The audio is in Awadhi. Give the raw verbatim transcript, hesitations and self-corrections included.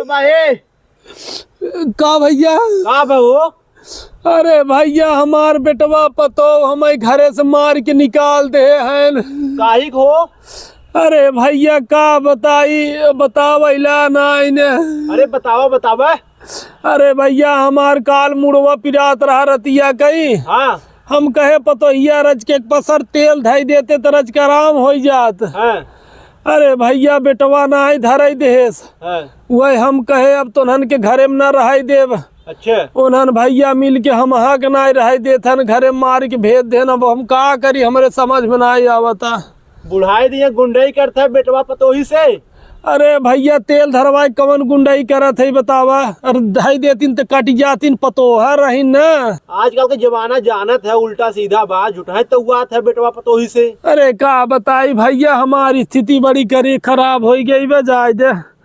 पाए। का भइया? का बा हो? अरे भइया, हमार बेटवा पतोह हमें घरे से मार के निकाल देहे हैं। काहे को? अरे भइया, का बताई, बतावैला नाहीं। अरे बतावा, बतावा। अरे भइया, हमार काल मुड़वा पिरात रहा रतिया कई। हाँ। हम कहे पतोहिया रच के एक पसर तेल धइ देते त रच के आराम होइ जात। हाँ। अरे भइया, बेटवा नाहीं धरइ देहेस। हाँ। वही हम कहे अब तोन्हन के घरे में ना रहइ देब। अच्छा। उन्हन भइया मिल के हमहा के नाहीं रहइ देत हन, घरे में मार के भेज देन। अब हम का करी, हमरे समझ में नाहीं आवता। बुढ़ाई दिया गुंडई करत है बेटवा पतोही से। अरे भइया, तेल धरवाए कवन गुंडई करत है बतावा? अरे धइ देतिन त कटि जातिन, पतोह रहिन ना। आजकल के जमाना जानत है उल्टा सीधा बा, झुठहै तउआत है बेटवा पतोही से। अरे का बताई भइया, हमार स्थिति बड़ी करी खराब होइ गई बा, जाए दे।